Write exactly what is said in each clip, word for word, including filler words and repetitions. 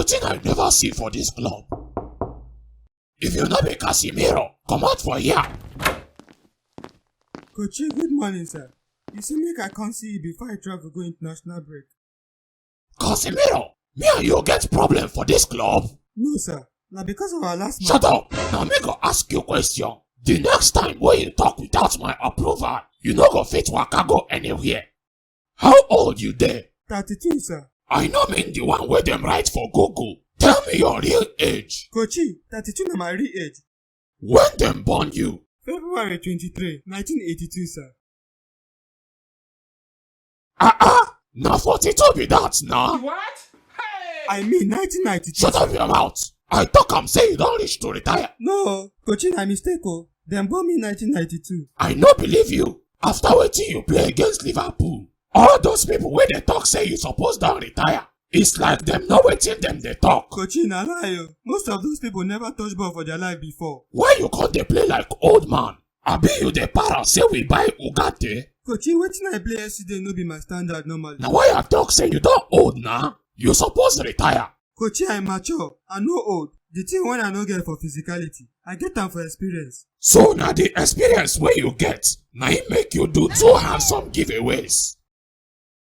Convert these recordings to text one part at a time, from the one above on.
Thing I never see for this club. If you no be Casimiro, come out for here. Coach, good morning, sir. You say make I come see you before I travel go international break. Casimiro, me and you get problem for this club? No, sir. Na because of our last match. Shut up! Now me go ask you question. The next time when you talk without my approval, you no go fit waka go anywhere. How old you dey? Thirty-two, sir. I no mean the one wey dem write for Google. Tell me your real age. Coach, thirty-two na my real age. When dem born you? February twenty-three, nineteen eighty-two, sir. Ah ah, na forty-two be that na. What? I mean nineteen ninety-two. Shut up your mouth. I talk am say you don reach to retire. No, Coach, na mistake o. Dem born me nineteen ninety-two. I no believe you. After wetin you play against Liverpool, all those people wey dey talk say you suppose don retire, it's like dem know wetin dem dey talk. Coach, na lie o. Most of those people never touch ball for their life before. Why you come dey play like old man? Abi you dey para say we buy Ugarte? Coach, wetin I play yesterday no be my standard normally. Na why I talk say you don old na. You suppose retire. Coach, I mature. I no old. The thing wey I no get for physicality, I get am for experience. So na the experience wey you get na im make you do two handsome giveaways.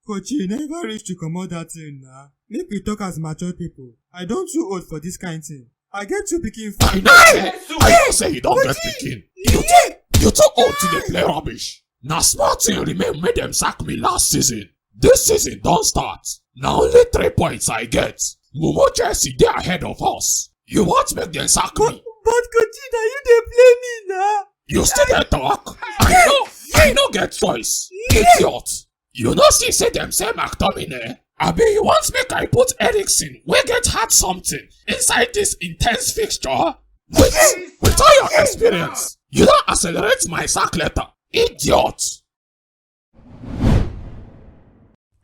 Coach, you never reach to comot that thing na. Make we talk as mature people. I don too old for this kind thing. I get two pikin for. I know say I know say you don get pikin. You too you too old to dey play rubbish. Na small thing remain make dem sack me last season. This season don start. Na only three points I get. Mumu Chelsea dey ahead of us. You want make dem sack me? But Coach, na you dey play me na. You still dey talk? I no I no get choice. Idiot. You no see say dem sell McTominay? Abi you want make I put Eriksen wey get heart something inside this intense fixture? With with all your experience, you don accelerate my sack letter. Idiot.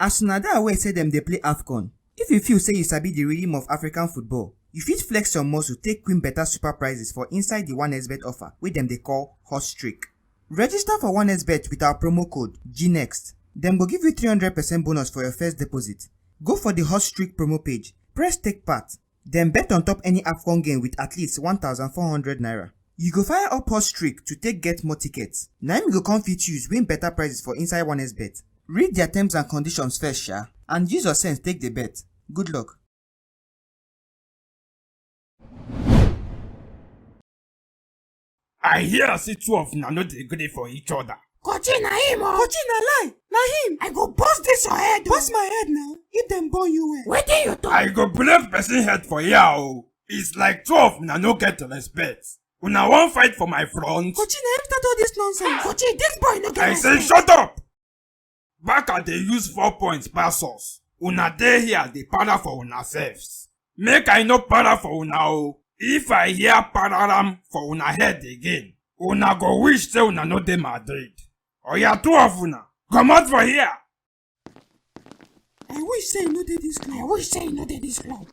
As una dey aware say dem dey play afcon, if you feel say you sabi the rhythm of African football, you fit flex your muscle take win better super prizes for inside the onexbet offer wey dem dey call hot streak. Register for onexbet with our promo code GNEXT. Dem go give you three hundred percent bonus for your first deposit. Go for the hot streak promo page, press take part, then bet on top any afcon game with at least one thousand four hundred naira. You go fire up hot streak to take get more tickets. Na im you go come fit use win better prizes for inside onexbet. Read their terms and conditions first sha, and use your sense take dey bet. Good luck. I hear say two of una no dey gree for each other. Kochi na him o. Kochi na lie, na him. I go burst this your head o. Burst my head now, if dem born you well. Wetin you talk? I go break person head for here o. It's like two of una no get respect. Una wan fight for my front? Kochi na him start all this nonsense. Kochi, this boy no get respect. I say shut up! Baka dey use four points pass us. Una dey here dey para for una selves. Make I no para for una o. If I hear pararam for una head again, una go wish say una no dey Madrid. Oya, two of una, comot for here! I wish say you no dey this club. I wish say you no dey this club.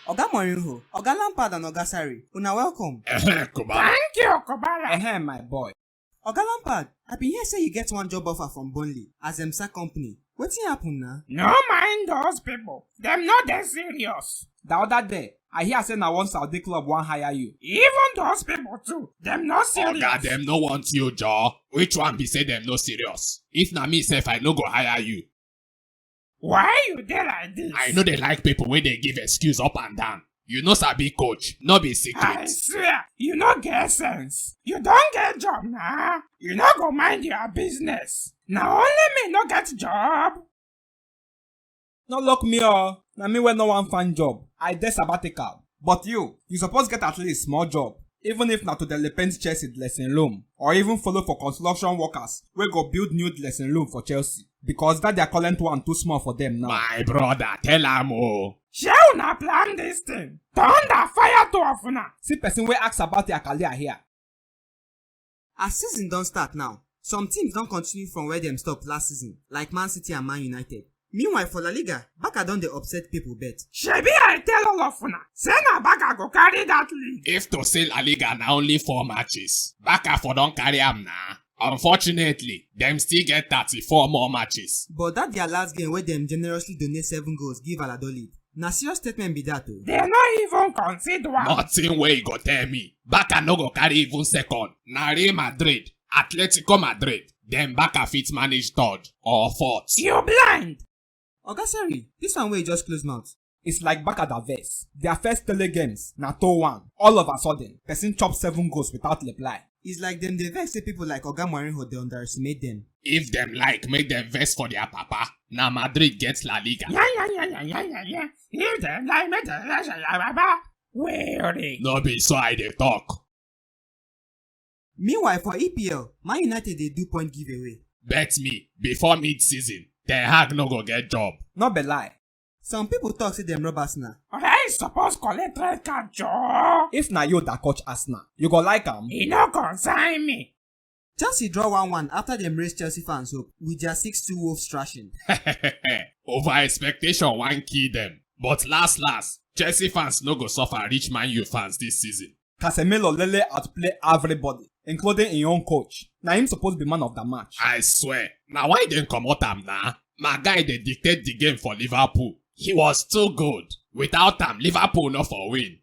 Oga Mourinho, Oga Lampard and Oga Sarri, una welcome. Ehem, Kubala. Thank you, Kubala. Ehem, my boy. Oga Lampard, I bin hear say you get one job offer from Burnley as dem sack company. Wetin happen na? No mind those people. Dem no dey serious. The other day, I hear say na one Saudi club wan hire you. Even those people too, dem no serious. Oga, dem no want you, Joe. Which one be say dem no serious? If na me sef, I no go hire you. Why you dey like this? I no dey like people wey dey give excuse up and down. You no sabi coach, no be secret. I swear, you no get sense. You don get job na. You no go mind your business. Na only me no get job. No lock me o, na me wey no wan find job. I dey sabbatical. But you, you suppose get at least small job, even if na to dey paint Chelsea dressing room or even follow for construction workers wey go build new dressing room for Chelsea, because that their current one too small for them now. My brother, tell am o. Shey una plan this thing? Thunder fire two of una. See person wey ask about their career here. As season don start now, some teams don continue from where dem stop last season, like Man City and Man United. Meanwhile, for La Liga, Barca don dey upset people bet. Shebi I tell all of una, say na Barca go carry that league. If to say La Liga na only four matches, Barca for don carry am na. Unfortunately, dem still get thirty-four more matches. But that their last game wey dem generously donate seven goals give Valladolid, na serious statement be that o. They no even consider am. Nothing wey you go tell me. Barca no go carry even second. Na Real Madrid, Atletico Madrid, dem Barca fit manage third or fourth. You blind? Oga Seri, this one wey you just close mouth. It's like Barca da vex. Their first three games na two one. All of a sudden, person chop seven goals without reply. It's like dem dey vex say people like Oga Mourinho dey underestimate dem. If dem like, make dem vex for their papa. Na Madrid get La Liga. Yeah, yeah, yeah, yeah, yeah, yeah, yeah. If dem like, make dem vex for their papa. Weary. No be so I dey talk. Meanwhile, for E P L, Man United dey do point giveaway. Bet me, before mid-season, Ten Hag no go get job. No be lie. Some people talk say dem rob Arsenal. Oga, you suppose collect red card, Joe. If na you that coach Arsenal, you go like am. E no concern me. Chelsea draw one one after dem raise Chelsea fans hope with their six two Wolves thrashing. Over expectation wan kill dem. But last last, Chelsea fans no go suffer reach Man U fans this season. Casemiro lele outplay everybody, including im own coach. Na him suppose be man of the match. I swear, na why dem comot am na? My guy dey dictate the game for Liverpool. He was too good. Without am, Liverpool no for win.